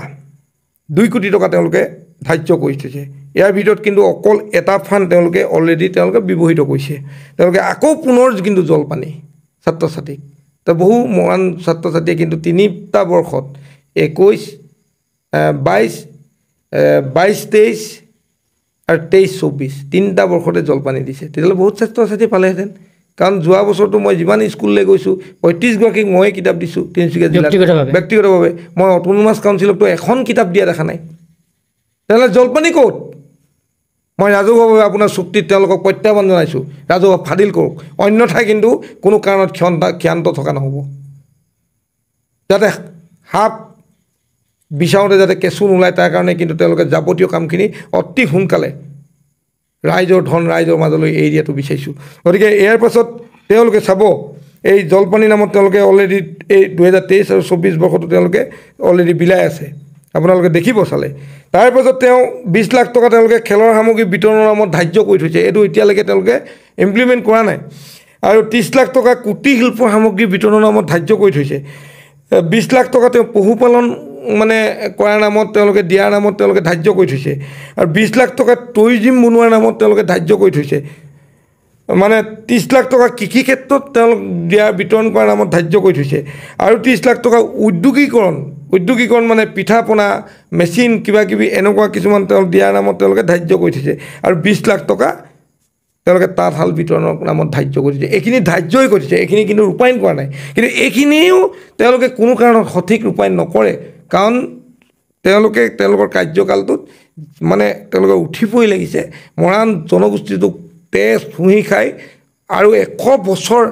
2 কোটি টকা তেওঁলোকে ধাৰ্য কৰি থৈছে। ইয়াৰ ভিতৰত কিন্তু অকল এটা ফাণ্ড তেওঁলোকে অলৰেডি তেওঁলোকে ব্যৱহৃত কৰিছে। তেওঁলোকে আকৌ পুনৰ কিন্তু জলপানী ছাত্ৰ ছাত্ৰীক, তো বহু মৰাণ ছাত্ৰ ছাত্ৰীয়ে কিন্তু 3টা বৰ্ষত 21, 22, 22-23 আৰু 23-24 3টা বৰ্ষতে জলপানী দিছে। তেতিয়াহ'লে বহুত ছাত্ৰ ছাত্ৰী পালেহেঁতেন। কাৰণ যোৱা বছৰটো মই যিমান স্কুললৈ গৈছোঁ 35 গৰাকীক ময়ে কিতাপ দিছোঁ তিনিচুকীয়া জিলাত ব্যক্তিগতভাৱে। মই অট'নমাছ কাউন্সিলকতো এখন কিতাপ দিয়া দেখা নাই। তেনেহ'লে জলপানী ক'ত? মই ৰাজহুৱাভাৱে আপোনাৰ চুক্তিত তেওঁলোকক প্ৰত্যাহ্বান জনাইছোঁ, ৰাজহুৱা ফাদিল কৰক, অন্যথাই কিন্তু কোনো কাৰণত ক্ষান্ত থকা নহ'ব। যাতে সাপ বিচাৰোঁতে যাতে কেঁচু নোলায় তাৰ কাৰণে কিন্তু তেওঁলোকে যাৱতীয় কামখিনি অতি সোনকালে ৰাইজৰ ধন ৰাইজৰ মাজলৈ এৰি দিয়াটো বিচাৰিছোঁ। গতিকে ইয়াৰ পাছত তেওঁলোকে চাব এই জলপানী নামত তেওঁলোকে অলৰেডি এই 2023 আৰু 24 বৰ্ষতো তেওঁলোকে অলৰেডি বিলাই আছে, আপোনালোকে দেখিব চালে। তাৰপাছত তেওঁ 20 লাখ টকা তেওঁলোকে খেলৰ সামগ্ৰী বিতৰণৰ নামত ধাৰ্য কৰি থৈছে, এইটো এতিয়ালৈকে তেওঁলোকে ইমপ্লিমেণ্ট কৰা নাই। আৰু 30 লাখ টকা কুটীৰ শিল্প সামগ্ৰী বিতৰণৰ নামত ধাৰ্য কৰি থৈছে। 20 লাখ টকা তেওঁ পশুপালন মানে কৰাৰ নামত তেওঁলোকে দিয়াৰ নামত তেওঁলোকে ধাৰ্য কৰি থৈছে। আৰু 20 লাখ টকা টুৰিজিম বনোৱাৰ নামত তেওঁলোকে ধাৰ্য কৰি থৈছে। মানে 30 লাখ টকা কৃষি ক্ষেত্ৰত তেওঁলোক দিয়া বিতৰণ কৰাৰ নামত ধাৰ্য কৰি থৈছে। আৰু 30 লাখ টকা উদ্যোগীকৰণ, উদ্যোগীকৰণ মানে পিঠা পনা মেচিন কিবা কিবি এনেকুৱা কিছুমান তেওঁলোক দিয়াৰ নামত তেওঁলোকে ধাৰ্য কৰি থৈছে। আৰু 20 লাখ টকা তেওঁলোকে তাঁতশাল বিতৰণৰ নামত ধাৰ্য কৰি থৈছে। এইখিনি ধাৰ্যই কৰি থৈছে, এইখিনি কিন্তু ৰূপায়ণ কৰা নাই। কিন্তু এইখিনিও তেওঁলোকে কোনো কাৰণত সঠিক ৰূপায়ণ নকৰে, কাৰণ তেওঁলোকে তেওঁলোকৰ কাৰ্যকালটোত মানে তেওঁলোকে উঠি পৰি লাগিছে মৰাণ জনগোষ্ঠীটোক তেজ শুহি খাই আৰু 100 বছৰ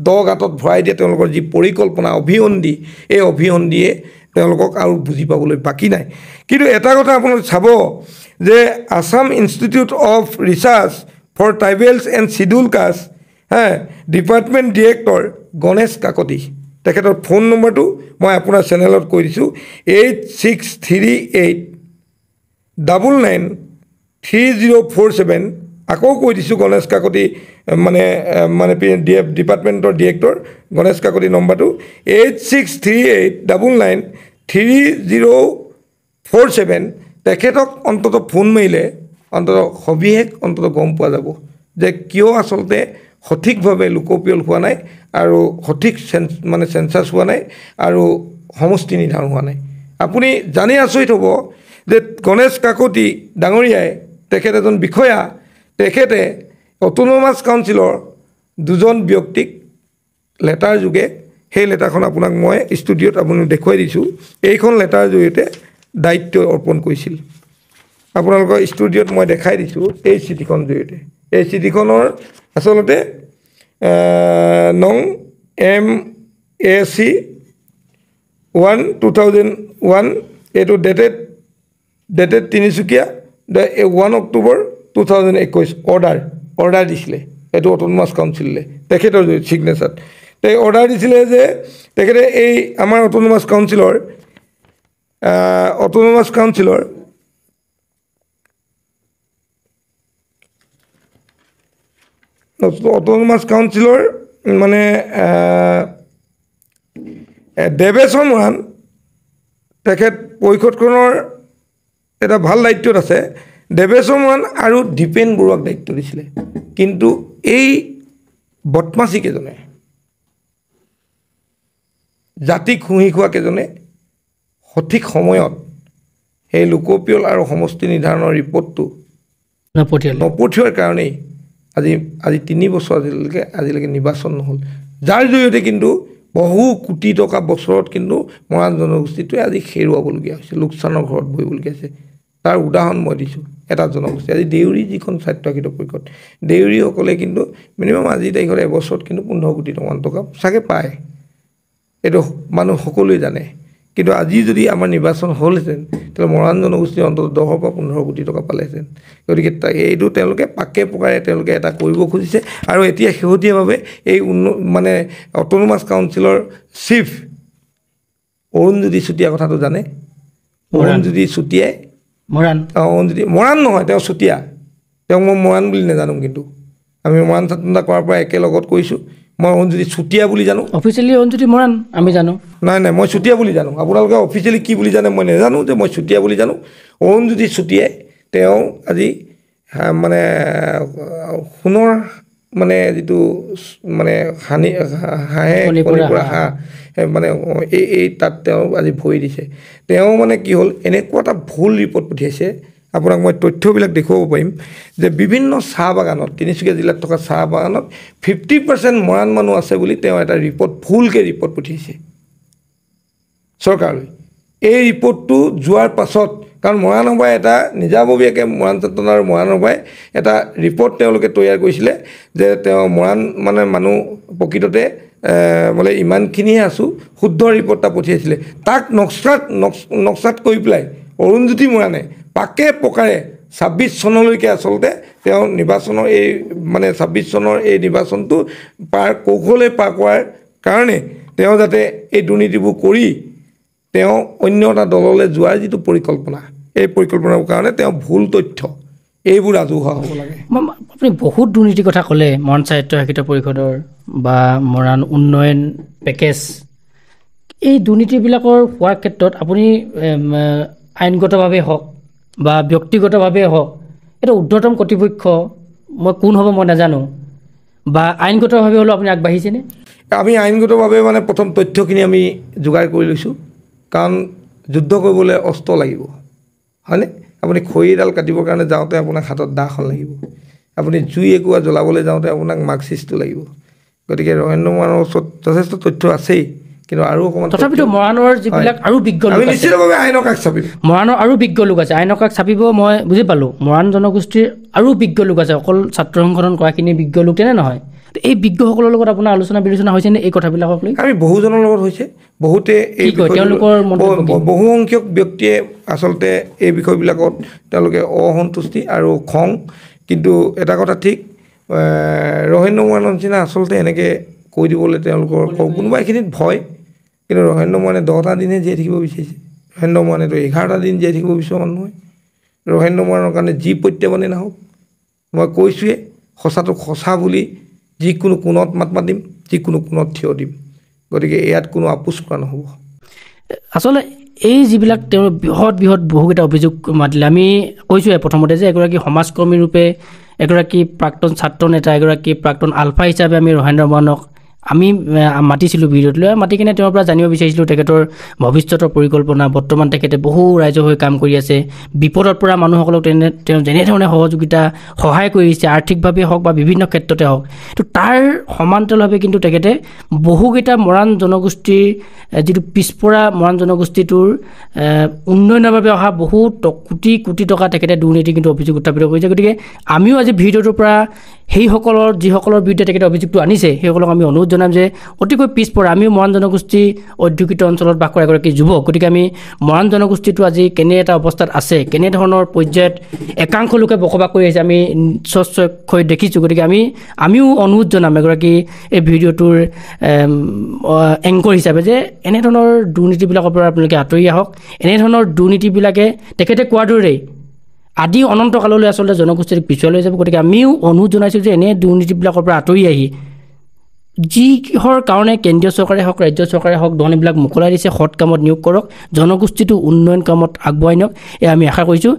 দ গাঁতত ভৰাই দিয়ে তেওঁলোকৰ যি পৰিকল্পনা অভিসন্ধি, এই অভিসন্ধিয়ে তেওঁলোকক আৰু বুজি পাবলৈ বাকী নাই। কিন্তু এটা কথা আপোনালোকে চাব যে Assam Institute of Research for Tribals and Schedule Caste হে ডিপাৰ্টমেণ্ট ডিৰেক্টৰ গণেশ কাকতি, তেখেতৰ ফোন নম্বৰটো মই আপোনাৰ চেনেলত কৈ দিছোঁ, 8638 99 3047। আকৌ কৈ দিছোঁ, গণেশ কাকতি মানে মানে ডিপাৰ্টমেণ্টৰ ডিৰেক্টৰ গণেশ কাকতি নম্বৰটো 8638 99 3047। তেখেতক অন্ততঃ ফোন মাৰিলে অন্ততঃ সবিশেষ অন্ততঃ গম পোৱা যাব যে কিয় আচলতে সঠিকভাৱে লোকপিয়ল হোৱা নাই আৰু সঠিক মানে চেঞ্চাছ হোৱা নাই আৰু সমষ্টি নিৰ্ধাৰণ হোৱা নাই। আপুনি জানি আচৰিত হ'ব যে গণেশ কাকতি ডাঙৰীয়াই, তেখেত এজন বিষয়া, তেখেতে অট'নমাছ কাউন্সিলৰ দুজন ব্যক্তিক লেটাৰ যোগে, সেই লেটাৰখন আপোনাক মই ষ্টুডিঅ'ত আপুনি দেখুৱাই দিছোঁ, এইখন লেটাৰ জৰিয়তে দায়িত্ব অৰ্পণ কৰিছিল। আপোনালোকৰ ষ্টুডিঅ'ত মই দেখাই দিছোঁ এই চিঠিখন জৰিয়তে। এই চিঠিখনৰ আচলতে নং MAC 1/2001, এইটো dated Tinsukia 1 October 2021 order দিছিলে এইটো অট'নমাছ কাউন্সিললৈ তেখেতৰ ছিগনেচাৰ। তেওঁ অৰ্ডাৰ দিছিলে যে তেখেতে এই আমাৰ অট'নমাছ কাউন্সিলৰ মানে দেৱেশ্বৰ মৰাণ, তেখেত পৰিষদখনৰ এটা ভাল দায়িত্বত আছে, দেৱেশ্বৰ মৰাণ আৰু দীপেন বৰুৱাক দায়িত্ব দিছিলে। কিন্তু এই বদমাচীকেইজনে, জাতিক শুহি খোৱাকেইজনে সঠিক সময়ত সেই লোকপিয়ল আৰু সমষ্টি নিৰ্ধাৰণৰ ৰিপৰ্টটো নপঠিওৱাৰ কাৰণেই আজি 3 বছৰ আজিলৈকে নিৰ্বাচন নহ'ল, যাৰ জৰিয়তে কিন্তু বহু কোটি টকা বছৰত কিন্তু মৰাণ জনগোষ্ঠীটোৱে আজি হেৰুৱাবলগীয়া হৈছে, লোকচানৰ ঘৰত বহিবলগীয়া হৈছে। তাৰ উদাহৰণ মই দিছোঁ এটা জনগোষ্ঠী, আজি দেউৰী যিখন স্বায়ত্তশাসিত পৰিষদ, দেউৰীসকলে কিন্তু মিনিমাম আজিৰ তাৰিখত এবছৰত কিন্তু 15 কোটি টকা চাগে পায়, এইটো মানুহ সকলোৱে জানে। কিন্তু আজি যদি আমাৰ নিৰ্বাচন হ'লহেঁতেন তেতিয়াহ'লে মৰাণ জনগোষ্ঠীৰ অন্ততঃ 10 পৰা 15 কোটি টকা পালেহেঁতেন। গতিকে এইটো তেওঁলোকে পাকে প্ৰকাৰে তেওঁলোকে এটা কৰিব খুজিছে। আৰু এতিয়া শেহতীয়াভাৱে এই মানে অট'নমাছ কাউন্সিলৰ চিফ অৰুণজ্যোতি চুতীয়া কথাটো জানে, অৰুণজ্যোতি চুতীয়াই মৰাণ, অৰুণজ্যোতি মৰাণ নহয়, তেওঁ চুতীয়া, তেওঁক মই মৰাণ বুলি নাজানো, কিন্তু আমি মৰাণ ছাত্ৰতা কৰাৰ পৰা একেলগত কৰিছোঁ, মই অৰুণজ্যোতি চুতীয়া বুলি জানো।
অফিচিয়েলি অৰুণজ্যোতি মৰাণ আমি জানো,
নাই নাই মই চুতীয়া বুলি জানো, আপোনালোকে অফিচিয়েলি কি বুলি জানে মই নাজানো, যে মই চুতীয়া বুলি জানো। অৰুণজ্যোতি চুতীয়াই তেওঁ আজি মানে সোণৰ মানে যিটো মানে হানি হাঁহে কণী পৰা হাঁহ মানে এই তাত তেওঁ আজি ভৰি দিছে। তেওঁ মানে কি হ'ল, এনেকুৱা এটা ভুল ৰিপৰ্ট পঠিয়াইছে, আপোনাক মই তথ্যবিলাক দেখুৱাব পাৰিম যে বিভিন্ন চাহ বাগানত, তিনিচুকীয়া জিলাত থকা চাহ বাগানত 50% মৰাণ মানুহ আছে বুলি তেওঁ এটা ৰিপৰ্ট ভুলকৈ ৰিপৰ্ট পঠিয়াইছে চৰকাৰলৈ। এই ৰিপৰ্টটো যোৱাৰ পাছত, কাৰণ মৰাণ সভাই এটা নিজাববীয়াকৈ মৰাণ ছাত্ৰ আৰু মৰাণ সভাই এটা ৰিপৰ্ট তেওঁলোকে তৈয়াৰ কৰিছিলে যে তেওঁ মৰাণ মানে মানুহ প্ৰকৃততে বোলে ইমানখিনিহে আছোঁ, শুদ্ধ ৰিপৰ্ট এটা পঠিয়াইছিলে। তাক নক্সাত কৰি পেলাই অৰুণজ্যোতি মৰাণে পাকে প্ৰকাৰে 26 চনলৈকে আচলতে তেওঁ নিৰ্বাচনৰ এই মানে 26 চনৰ এই নিৰ্বাচনটো পাৰ কৌশলে পাৰ কৰাৰ কাৰণে তেওঁ যাতে এই দুৰ্নীতিবোৰ কৰি তেওঁ অন্য এটা দললৈ যোৱাৰ যিটো পৰিকল্পনা, এই পৰিকল্পনাৰ কাৰণে তেওঁ ভুল তথ্য এইবোৰ ৰাজহুৱা হ'ব লাগে।
আপুনি বহুত দুৰ্নীতিৰ কথা ক'লে, মৰাণ স্বায়ত্তশাসিত পৰিষদৰ বা মৰাণ উন্নয়ন পেকেজ, এই দুৰ্নীতিবিলাকৰ হোৱাৰ ক্ষেত্ৰত আপুনি আইনগতভাৱে হওক বা ব্যক্তিগতভাৱে হওক, এইটো ঊৰ্ধতম কৰ্তৃপক্ষ মই কোন হ'ব মই নাজানো, বা আইনগতভাৱে হ'লেও আপুনি আগবাঢ়িছেনে?
আমি আইনগতভাৱে মানে প্ৰথম তথ্যখিনি আমি যোগাৰ কৰি লৈছোঁ, কাৰণ যুদ্ধ কৰিবলৈ অস্ত্ৰ লাগিব, হয়নে? আপুনি খৰিডাল কাটিবৰ কাৰণে যাওঁতে আপোনাক হাতত দাখন লাগিব, আপুনি জুই একুৰা জ্বলাবলৈ যাওঁতে আপোনাক মাৰ্কচিছটো লাগিব। গতিকে ৰহেন্দ্ৰ মৰাণৰ ওচৰত যথেষ্ট তথ্য আছেই, কিন্তু আৰু অকণমান
তথাপিতো মৰাণৰ যিবিলাক আৰু বিজ্ঞ লোক আছে,
নিশ্চিতভাৱে আইনৰ কাষ চাপিব,
মৰাণৰ আৰু বিজ্ঞ লোক আছে, আইনৰ কাষ চাপিব মই বুজি পালোঁ। মৰাণ জনগোষ্ঠীৰ আৰু বিজ্ঞ লোক আছে, অকল ছাত্ৰ সংগঠন কৰাখিনি বিজ্ঞ লোক তেনে নহয়। এই বিজ্ঞসকলৰ লগত আপোনাৰ আলোচনা বিলোচনা হৈছেনে এই কথাবিলাকক লৈ?
আমি বহুজনৰ লগত হৈছে, বহুতে এই
তেওঁলোকৰ
বহু সংখ্যক ব্যক্তিয়ে আচলতে এই বিষয়বিলাকত তেওঁলোকে অসন্তুষ্টি আৰু খং। কিন্তু এটা কথা ঠিক, ৰহেন্দ্ৰ মৰাণৰ নিচিনা আচলতে এনেকৈ কৈ দিবলৈ তেওঁলোকৰ কোনোবা এইখিনিত ভয়, কিন্তু ৰহেন্দ্ৰ মৰাণে 10টা দিনহে জীয়াই থাকিব বিচাৰিছে, ৰহেন্দ্ৰ মৰাণেতো 11টা দিন জীয়াই থাকিব বিচৰা মানুহ নহয়। ৰহেন্দ্ৰ মৰাণৰ কাৰণে যি প্ৰত্যাহ্বানেই নাহক, মই কৈছোঁৱে সঁচাটোক সঁচা বুলি যিকোনো কোণত মাত মাতিম, যিকোনো কোণত থিয় দিম। গতিকে ইয়াত কোনো আপোচ কৰা নহ'ব।
আচলতে এই যিবিলাক তেওঁৰ বৃহৎ বৃহৎ বহুকেইটা অভিযোগ মাতিলে, আমি কৈছোঁৱে প্ৰথমতে যে এগৰাকী সমাজকৰ্মী ৰূপে, এগৰাকী প্ৰাক্তন ছাত্ৰ নেতা, এগৰাকী প্ৰাক্তন আলফা হিচাপে আমি ৰহেন্দ্ৰ মৰাণক আমি মাতিছিলোঁ ভিডিঅ'টোলৈ, মাতি কিনে তেওঁৰ পৰা জানিব বিচাৰিছিলোঁ তেখেতৰ ভৱিষ্যতৰ পৰিকল্পনা। বৰ্তমান তেখেতে বহু ৰাইজৰ হৈ কাম কৰি আছে, বিপদত পৰা মানুহসকলক তেওঁ যেনেধৰণে সহযোগিতা সহায় কৰিছে, আৰ্থিকভাৱে হওক বা বিভিন্ন ক্ষেত্ৰতে হওক। তো তাৰ সমান্তৰালভাৱে কিন্তু তেখেতে বহুকেইটা মৰাণ জনগোষ্ঠীৰ যিটো পিছপৰা মৰাণ জনগোষ্ঠীটোৰ উন্নয়নৰ বাবে অহা বহু কোটি কোটি টকা তেখেতে দুৰ্নীতি কিন্তু অভিযোগ উত্থাপিত কৰিছে। গতিকে আমিও আজি ভিডিঅ'টোৰ পৰা সেইসকলৰ যিসকলৰ বিৰুদ্ধে তেখেতে অভিযোগটো আনিছে সেইসকলক আমি অনুৰোধ জনাম যে অতিকৈ পিছপৰা, আমিও মৰাণ জনগোষ্ঠী অধ্যুষিত অঞ্চলত বাস কৰা এগৰাকী যুৱক, গতিকে আমি মৰাণ জনগোষ্ঠীটো আজি কেনে এটা অৱস্থাত আছে, কেনেধৰণৰ পৰ্যায়ত একাংশ লোকে বসবাস কৰি আহিছে আমি স্বচক্ষুৰে দেখিছোঁ। গতিকে আমিও অনুৰোধ জনাম এগৰাকী এই ভিডিঅ'টোৰ এংকৰ হিচাপে যে এনেধৰণৰ দুৰ্নীতিবিলাকৰ পৰা আপোনালোকে আঁতৰি আহক। এনেধৰণৰ দুৰ্নীতিবিলাকে তেখেতে কোৱাৰ দৰেই আদি অনন্তকাললৈ আচলতে জনগোষ্ঠীক পিছুৱাই লৈ যাব। গতিকে আমিও অনুৰোধ জনাইছোঁ যে এনে দুৰ্নীতিবিলাকৰ পৰা আঁতৰি আহি যিহৰ কাৰণে কেন্দ্ৰীয় চৰকাৰে হওক ৰাজ্য চৰকাৰে হওক ধন এইবিলাক মোকলাই দিছে, সৎ কামত নিয়োগ কৰক, জনগোষ্ঠীটো উন্নয়ন কামত আগবঢ়াই নিয়ক, এয়া আমি আশা কৰিছোঁ।